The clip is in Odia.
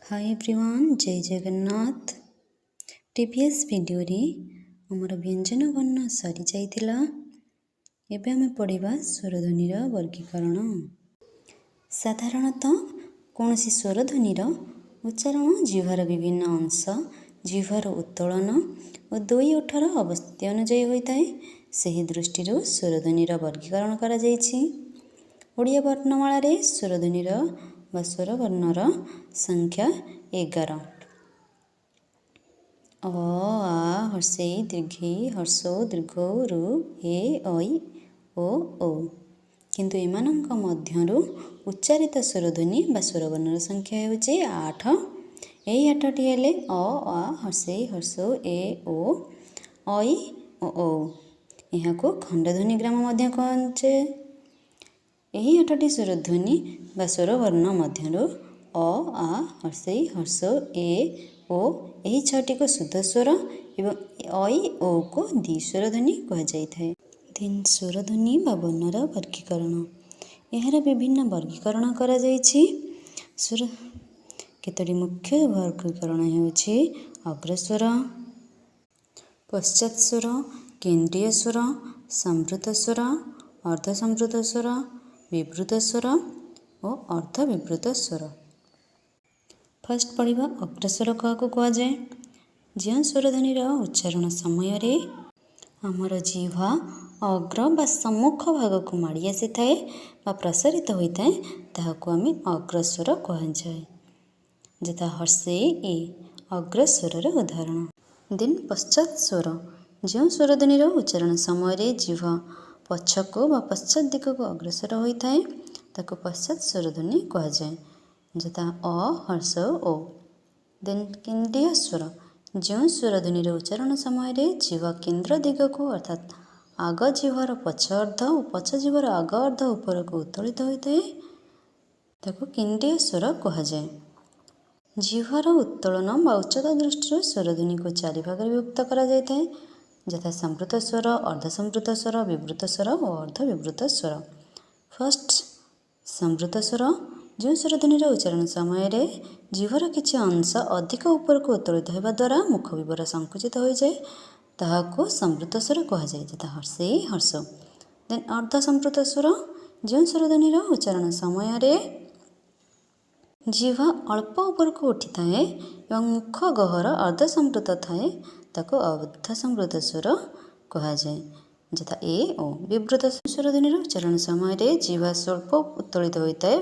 ହାଇ ଏଭ୍ରିୱାନ୍, ଜୟ ଜଗନ୍ନାଥ। ପ୍ରିଭିୟସ୍ ଭିଡ଼ିଓରେ ଆମର ବ୍ୟଞ୍ଜନ ବର୍ଣ୍ଣ ସରିଯାଇଥିଲା। ଏବେ ଆମେ ପଢ଼ିବା ସ୍ୱରଧ୍ୱନିର ବର୍ଗୀକରଣ। ସାଧାରଣତଃ କୌଣସି ସ୍ୱରଧ୍ୱନିର ଉଚ୍ଚାରଣ ଜିହ୍ବାର ବିଭିନ୍ନ ଅଂଶ, ଜିହ୍ବାର ଉତ୍ତୋଳନ ଓ ଦୁଇ ଓଠର ଅବସ୍ଥିତି ଅନୁଯାୟୀ ହୋଇଥାଏ। ସେହି ଦୃଷ୍ଟିରୁ ସ୍ୱରଧ୍ୱନିର ବର୍ଗୀକରଣ କରାଯାଇଛି। ଓଡ଼ିଆ ବର୍ଣ୍ଣମାଳାରେ ସ୍ୱରଧ୍ୱନିର ବା ସ୍ୱରବର୍ଣ୍ଣର ସଂଖ୍ୟା 11। ଅ, ଆ, ହର୍ଷେଇ, ଦୀର୍ଘେଇ, ହର୍ଷଉ, ଦୀର୍ଘଉ, ଋ, ଏ, ଐ, ଓ, ଔ। କିନ୍ତୁ ଏମାନଙ୍କ ମଧ୍ୟରୁ ଉଚ୍ଚାରିତ ସ୍ୱରଧ୍ୱନି ବା ସ୍ୱରବର୍ଣ୍ଣର ସଂଖ୍ୟା ହେଉଛି 8। ଏହି 8ଟି ହେଲେ ଅ, ଆ, ହର୍ଷେଇ, ହର୍ଷଉ, ଏ, ଓ, ଐ ଓ ଔ। ଏହାକୁ ଖଣ୍ଡଧ୍ୱନି ଗ୍ରାମ ମଧ୍ୟ କୁହାଯାଏ। ଏହି 8ଟି ସ୍ୱରଧ୍ୱନି ବା ସ୍ୱରବର୍ଣ୍ଣ ମଧ୍ୟରୁ ଅ, ଆ, ହର୍ଷେଇ, ହର୍ଷଉ, ଏ, ଓ ଏହି 6ଟିକୁ ଶୁଦ୍ଧ ସ୍ୱର ଏବଂ ଐ, ଔକୁ ଦ୍ୱିସ୍ୱର ଧ୍ୱନି କୁହାଯାଇଥାଏ। ଦେନ୍ ସ୍ୱରଧ୍ୱନି ବା ବର୍ଣ୍ଣର ବର୍ଗୀକରଣ। ଏହାର ବିଭିନ୍ନ ବର୍ଗୀକରଣ କରାଯାଇଛି। ସ୍ୱର କେତୋଟି ମୁଖ୍ୟ ବର୍ଗୀକରଣ ହେଉଛି ଅଗ୍ରସ୍ୱର, ପଶ୍ଚାତ୍ ସ୍ୱର, କେନ୍ଦ୍ରୀୟ ସ୍ୱର, ସମ୍ବୃତ ସ୍ୱର, ଅର୍ଦ୍ଧସମ୍ବୃତ ସ୍ୱର, ବିବୃତ ସ୍ୱର ଓ ଅର୍ଦ୍ଧବିବୃତ ସ୍ୱର। ଫାର୍ଷ୍ଟ ପଢ଼ିବା ଅଗ୍ରସ୍ୱର କାହାକୁ କୁହାଯାଏ। ଯେଉଁ ସ୍ୱରଧ୍ୱନିର ଉଚ୍ଚାରଣ ସମୟରେ ଆମର ଜିହ୍ବା ଅଗ୍ର ବା ସମ୍ମୁଖ ଭାଗକୁ ମାଡ଼ି ଆସିଥାଏ ବା ପ୍ରସାରିତ ହୋଇଥାଏ, ତାହାକୁ ଆମେ ଅଗ୍ରସ୍ୱର କୁହାଯାଏ। ଯଥା ହର୍ଷେଇ ଏ ଅଗ୍ରସ୍ୱରର ଉଦାହରଣ। ଦେନ୍ ପଶ୍ଚାତ୍ ସ୍ୱର। ଯେଉଁ ସ୍ୱରଧ୍ୱନିର ଉଚ୍ଚାରଣ ସମୟରେ ଜିହ୍ବା ପଛକୁ ବା ପଶ୍ଚାତ୍ ଦିଗକୁ ଅଗ୍ରସର ହୋଇଥାଏ, ତାକୁ ପଶ୍ଚାତ୍ ସ୍ୱରଧ୍ୱନି କୁହାଯାଏ। ଯଥା ଅ, ହର୍ଷ ଓ। ଦେନ୍ କେନ୍ଦ୍ରୀୟ ସ୍ୱର। ଯେଉଁ ସ୍ୱରଧ୍ୱନିର ଉଚ୍ଚାରଣ ସମୟରେ ଜିହ୍ବା କେନ୍ଦ୍ର ଦିଗକୁ, ଅର୍ଥାତ୍ ଆଗ ଜିହ୍ବାର ପଛ ଅର୍ଦ୍ଧ ଓ ପଛ ଜିହ୍ବାର ଆଗ ଅର୍ଦ୍ଧ ଉପରକୁ ଉତ୍ତୋଳିତ ହୋଇଥାଏ, ତାକୁ କେନ୍ଦ୍ରୀୟ ସ୍ୱର କୁହାଯାଏ। ଜିହ୍ବାର ଉତ୍ତୋଳନ ବା ଉଚ୍ଚତା ଦୃଷ୍ଟିରୁ ସ୍ୱରଧ୍ୱନିକୁ ଚାରି ଭାଗରେ ବିଭକ୍ତ କରାଯାଇଥାଏ, ଯଥା ସମ୍ବୃତ ସ୍ୱର, ଅର୍ଦ୍ଧସମ୍ବୃତ ସ୍ୱର, ବିବୃତ ସ୍ୱର ଓ ଅର୍ଦ୍ଧବିବୃତ ସ୍ୱର। ଫାର୍ଷ୍ଟ ସମ୍ବୃତ ସ୍ୱର। ଯେଉଁ ସ୍ୱରଧ୍ୱନିର ଉଚ୍ଚାରଣ ସମୟରେ ଜିହ୍ବାର କିଛି ଅଂଶ ଅଧିକ ଉପରକୁ ଉତ୍ତୋଳିତ ହେବା ଦ୍ୱାରା ମୁଖ ବିବର ସଂକୁଚିତ ହୋଇଯାଏ, ତାହାକୁ ସମ୍ବୃତ ସ୍ୱର କୁହାଯାଏ। ଯଥା ହର୍ଷେଇ, ହର୍ଷ। ଦେନ୍ ଅର୍ଦ୍ଧସମ୍ବୃତ ସ୍ୱର। ଯେଉଁ ସ୍ୱରଧ୍ୱନିର ଉଚ୍ଚାରଣ ସମୟରେ ଜିହ୍ବା ଅଳ୍ପ ଉପରକୁ ଉଠିଥାଏ ଏବଂ ମୁଖ ଗହ୍ୱର ଅର୍ଦ୍ଧସମ୍ବୃତ ଥାଏ, ତାକୁ ଅର୍ଦ୍ଧସମ୍ବୃତ ସ୍ୱର କୁହାଯାଏ। ଯଥା ଏ, ଓ। ବିବୃତ ସ୍ୱରଧ୍ୱନିର ଉଚ୍ଚାରଣ ସମୟରେ ଜିହ୍ବା ସ୍ୱଳ୍ପ ଉତ୍ତୋଳିତ ହୋଇଥାଏ।